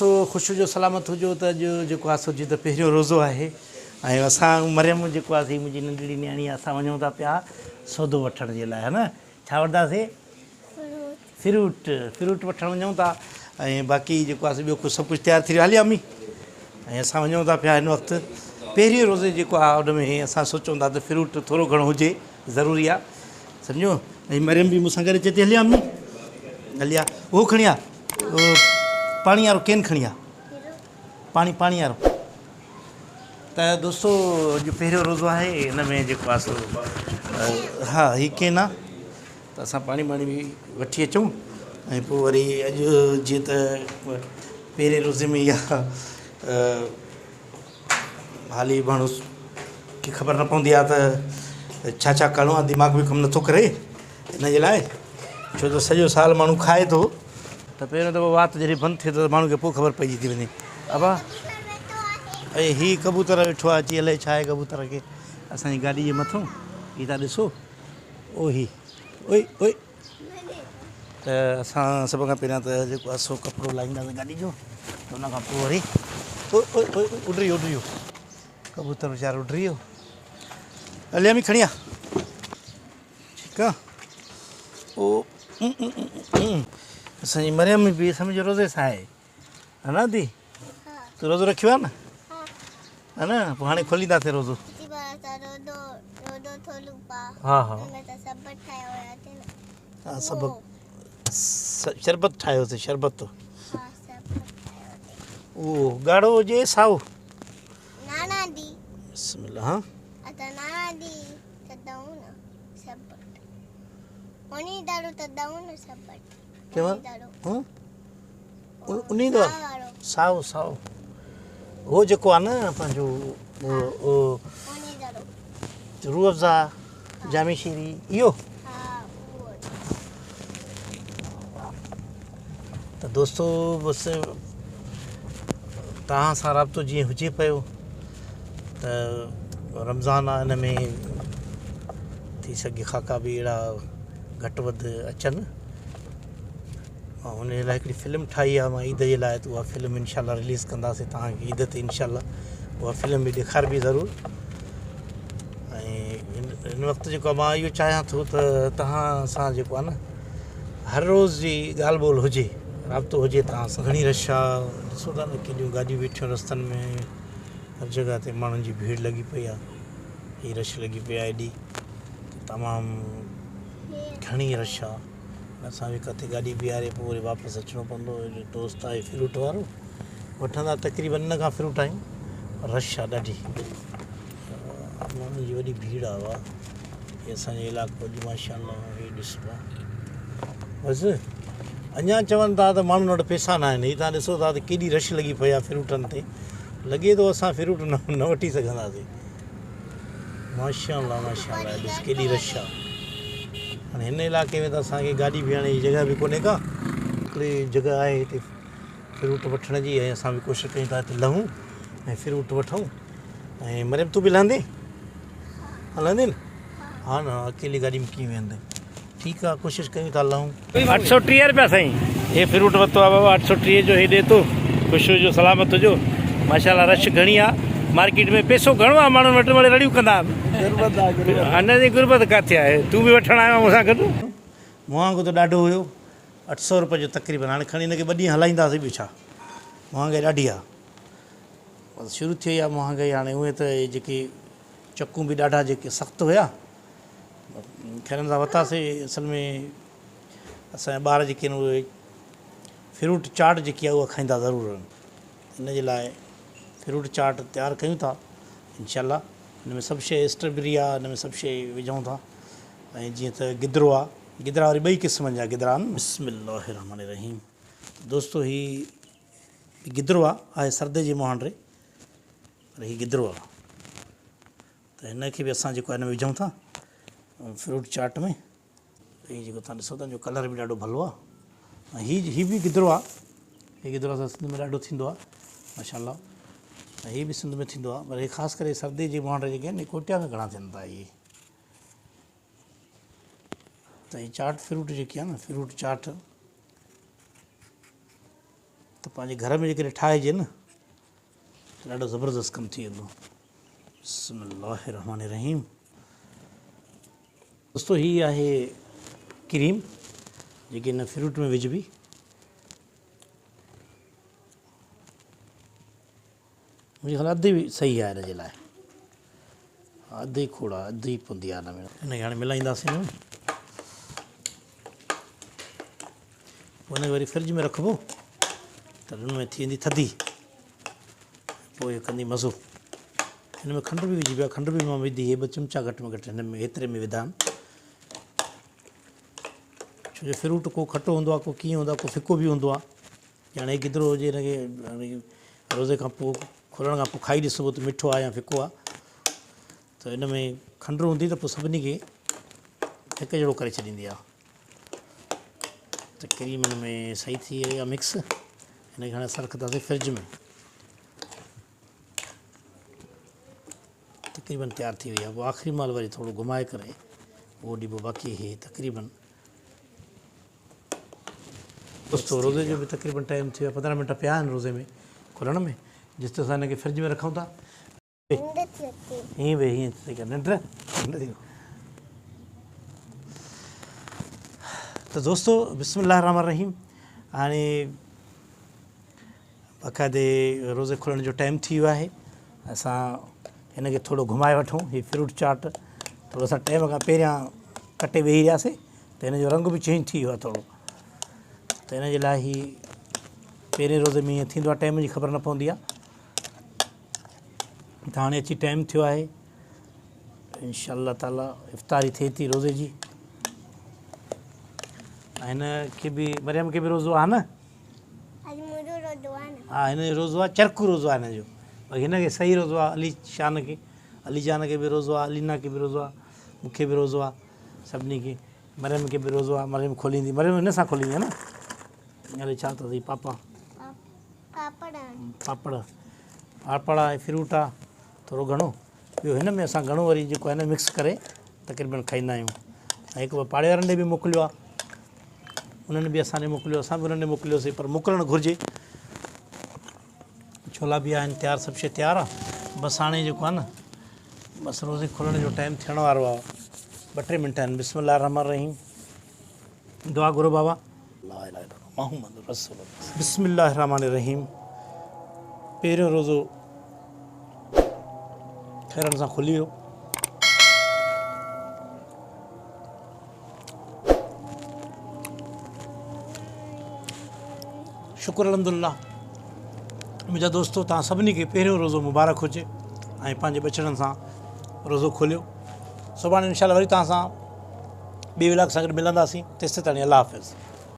تو خوش هجو سلامت هجو ته اڄ جيڪو آ سو جيئن ته پهريون روزو آهي ۽ اسان مريم جيڪو آ سي منهنجي ننڍڙي نياڻي آ اسان وڃون ٿا پيا سودو وٺڻ جي لاء ها نه ڇا وٺنداسي فروٽ فروٽ وٺڻ وڃون ٿا ۽ باقي جيڪو آ سو ٻيو ڪجهه سڀ ڪجهه تيار ٿي ويو هلي امي ۽ اسان وڃون ٿا پيا هن وقت پهريون روزي جيڪو آ ان ۾ اسان سوچون ٿا ته فروٽ ٿورو گهڻو هجي ضروري آ سمجهو ۽ مريم به مون سان گڏ اچي ٿي هلي امي هلي آ اهو کڻي آ پاڻي وارو ڪين کڻي آ پاڻي پاڻي وارو ته دوستو اڄ پهريون روزو آهي ان ۾ جيڪو آ سو ها هي ڪين آ ته اسان پاڻي ٻاڻي به وٺي اچون ۽ پوء وري اڄ جيئن ته پهرين روزي ۾ اها حالي ماڻهو کي خبر نه پوندي آهي ته ڇا ڇا ڪرڻو آهي دماغ به ڪم نٿو ڪري ان جي لاء ڇو ته سڄو سال ماڻهو کائي ٿو ته پهريون دفعو وات جڏهن بند ٿئي ٿو ته ماڻهو کي پوء خبر پئجي ٿي وڃي ابا ۽ هي ڪبوتر ويٺو آهي اچي الائي ڇا آهي ڪبوتر کي اسانجي گاڏي جي مٿو هي تان ڏسو او هي اوئي اوئي ته اسان سڀ کان پهريان ته جيڪو آهي سو ڪپڙو لاهينداسين گاڏي جو ته ان کان پوء وري اوئي اوئي اوئي اڏري ويو اڏري ويو ڪبوتر ويچارو اڏري ويو هلي امي کڻي آ ٺيڪ آ او اسان جي مريم به سمجهه روزي سان آهي ها نه ادي تو روزو رکيو آ نه ها نه پوء هاڻي کولينداسين روزو ها ها ها سڀ شربت ٺاهيوسي شربت اهو ڳاڙهو هجي سائو بسم الله ها انهي دور سائو سائو هو جيڪو آ نه پنهنجو روح افزا جامي شيري اهو ته دوستو بس توهان سان رابطو جيئن هجي پيو ته رمضان آ ان ۾ ٿي سگهي خاڪا به اهڙا گهٽ وڌ اچن ۽ ان جي لاء هڪڙي فلم ٺاهي آهي مان عيد جي لاء ته اها فلم انشاء الله رليز ڪنداسين توهان کي عيد تي انشاء الله اها فلم به ڏيکاربي ضرور ۽ هن وقت جيڪو مان اهو چاهيان ٿو ته توهان سان جيڪو آهي نه هر روز جي ڳالهه ٻولهه هجي رابطو هجي توهان سان گهڻي رش آهي ڏسو ٿا نه ڪيڏيون گاڏيون بيٺيون رستن ۾ هر جڳهه تي ماڻهن جي ڀيڙ لڳي پئي آهي هي رش لڳي پئي آهي ايڏي تمام گهڻي رش آهي اسان به ڪٿي گاڏي بيهاري پوء وري واپس اچڻو پوندو. دوست آهي فروٽ وارو وٺندا تقريبن ان کان فروٽ آهيون پر رش آهي ڏاڍي ماڻهن جي وڏي ڀيڙ آهي واهه هي اسان جو علائقو اڄ ماشاء الله هي ڏس پيا بس اڃا چون ٿا ته ماڻهن وٽ پيسا نه آهن هي تان ڏسو ٿا ته ڪيڏي رش لڳي پئي آهي فروٽن تي لڳي ٿو اسان فروٽ نه وٺي سگهنداسين ماشاء الله ماشاء الله ڏس ڪيڏي رش آ هاڻي هن علائقي ۾ ته اسان کي گاڏي بيهارڻ جي جڳهه به ڪونهي ڪا هڪڙي جڳهه آهي هتي فروٽ وٺڻ جي ۽ اسان به ڪوشش ڪيون ٿا هتي لهون ۽ فروٽ وٺون ۽ مريم تون به لهندين لهندين ها نه اڪيلي گاڏي ۾ ڪيئن ويهندين ٺيڪ آ ڪوشش ڪيون ٿا لهون. 830 رپيا سائين هي فروٽ ورتو آ بابا 830 جو هي ڏي ٿو خوش هجو سلامت هجو ماشاءالله رش گهڻي آ مارڪيٽ ۾ پيسو گهڻو آ ماڻهن وٽ مڙئي رڙيون ڪندا غربت آ غربت ها نه جي غربت ڪاٿي آهي تون به وٺڻ آيو آ مون سان گڏ. مهانگو ته ڏاڍو هيو 800 رپئي جو تقريبن هاڻي کڻي هن کي ٻه ڏينهن هلائينداسين ٻيو ڇا مهانگائي ڏاڍي آ بس شروع ٿي وئي آ مهانگائي هاڻي اونئن ته جيڪي چڪون به ڏاڍا جيڪي سخت هيا خيرن سان ورتاسي اصل ۾ اسان جا ٻار جيڪي آهن اهي فروٽ چاٽ جيڪي آهي اها کائيندا ضرور آهن ان جي لاء فروٽ چاٽ تيار ڪيون ٿا انشاء الله ان ۾ سڀ شيء اسٽرابيري آهي ان ۾ سڀ شيء وجهون ٿا ۽ جيئن ته گدرو آهي گدرا وري ٻئي قسمن جا گدرا آهن بسم الله الرحمن الرحيم دوستو هي گدرو آهي آهي سردي جي مهانڊي پر هي گدرو آهي ته هن کي به اسان جيڪو آهي هن ۾ وجهون ٿا فروٽ چاٽ ۾ هي جيڪو تهان ڏسو ٿا جو ڪلر به ڏاڍو ڀلو آهي ۽ هي هي به گدرو آهي هي گدرو اسان سنڌ ۾ ڏاڍو ٿيندو آهي ماشاء الله ۽ هي به سنڌ ۾ ٿيندو آهي پر هي خاص ڪري سردي جي مهانڊ جيڪي آهن ڪوٽيا ۾ گهڻا ٿين ٿا هي ته هي چاٽ فروٽ جيڪي آهي نه فروٽ چاٽ ته پنهنجي گهر ۾ جيڪڏهن ٺاهجي نه ته ڏاڍو زبردست ڪم ٿي ويندو. بسم الله الرحمن الرحيم. دوستو هي آهي ڪريم جيڪي هن فروٽ ۾ وجهبي. منهنجي خيال اڌ ئي صحيح آهي هن جي لاء. اڌ ئي کوڙ آهي، اڌ ئي پوندي آهي هن ۾. هن کي هاڻي ملائينداسين. پوء هن کي وري فرج ۾ رکبو ته هن ۾ ٿي ويندي ٿڌي، پوء اهو ڪندي مزو. هن ۾ کنڊ به وجهبي آهي، کنڊ به مان وڌي هي ٻه چمچا گهٽ ۾ گهٽ هن ۾ هيتري ۾ وڌا آهن، ڇو جو فروٽ ڪو کٽو هوندو آهي، ڪو ڪيئن هوندو آهي، ڪو ڦڪو به هوندو آهي. ڄڻ هي گدرو هجي هن کي روزي کان پوء کولڻ کان پوء کائي ڏسبو ته مٺو آهي يا ڦڪو آهي. ته ان ۾ کنڊ هوندي ته پوء سڀني کي هڪ جهڙو ڪري ڇڏيندي آهي. ته ڪريم ان ۾ صحيح ٿي وئي آهي مڪس. هن کي هاڻي اسان رکنداسين فرج ۾. تقريبن تيار ٿي وئي آهي. پوء آخري مهل وري ٿورو گهمائي ڪري اهو ڏبو. باقي هي تقريبن دوستو روزي جو به تقريبن ٽائيم ٿي ويو آهي. 15 منٽ پيا آهن روزي ۾ کولڻ ۾، جيستائين اسان هن کي فرج ۾ رکون ٿا. ننڊ ٿي اچي. هيئن به هيئن ٿي ڪر ننڊ ٿي. ته دوستو بسم الله الرحمن الرحيم هاڻي باقاعدي روزي کولڻ جو ٽائيم ٿي ويو آهي. اسان هن کي ٿورو گهمائي وٺون. هي فروٽ چاٽ ٿورو اسان ٽائيم کان پهريان ڪٽي ويهي رهياسي ته هن جو رنگ به چينج ٿي ويو آهي ٿورو. ته هن جي لاء هي پهرين روزي ۾ ائين ٿيندو آهي، ٽائيم جي خبر نه پوندي آهي. ته هاڻي اچي ٽائيم ٿيو آهي، انشاء الله تعالي افطاري ٿئي ٿي روزي جي. ۽ هن کي به مريم کي به روزو آهي نه؟ اڄ منهنجو روزو آهي نه. ها هن جو روزو آهي، چرڪو روزو آهي هن جو. باقي هن کي صحيح روزو آهي. علي شان کي، علي جان کي به روزو آهي، علينا کي به روزو آهي، مون کي به روزو آهي، سڀني کي. مريم کي به روزو آهي. مريم کوليندي، مريم هن سان کوليندي نه؟ الائي ڇا اٿس هي پاپا. پاپڙ. پاپڙ، پاپڙ آهي، فروٽ آهي ٿورو گهڻو. ٻيو هن ۾ اسان گهڻو وري جيڪو آهي نه مڪس ڪري تقريبن کائيندا آهيون. ۽ هڪ ٻه پاڙي وارن ڏي به موڪليو آهي، انهن به اسان ڏي موڪليو، اسان به انهن ڏي موڪليوسي. پر موڪلڻ گهرجي. ڇولا به آهن تيار، سڀ شيء تيار آهي. بس هاڻي جيڪو آهي نه بس روزي کولڻ جو ٽائيم ٿيڻ وارو آهي، ٻه ٽي منٽ آهن. بسم الله الرحمن الرحيم. دعا گهرو بابا. لا اله الا الله محمد رسول الله. بسم الله الرحمن الرحيم. پهريون روزو خيرن سان کلي ويو. شڪر الحمدلله. منهنجا دوستو توهان سڀني کي پهريون روزو مبارڪ هجي ۽ پنهنجي ٻچڙن سان روزو کوليو. سڀاڻي انشاء الله وري توهان سان ٻي ولاگ سان گڏ ملنداسين. تيستائين الله حافظ.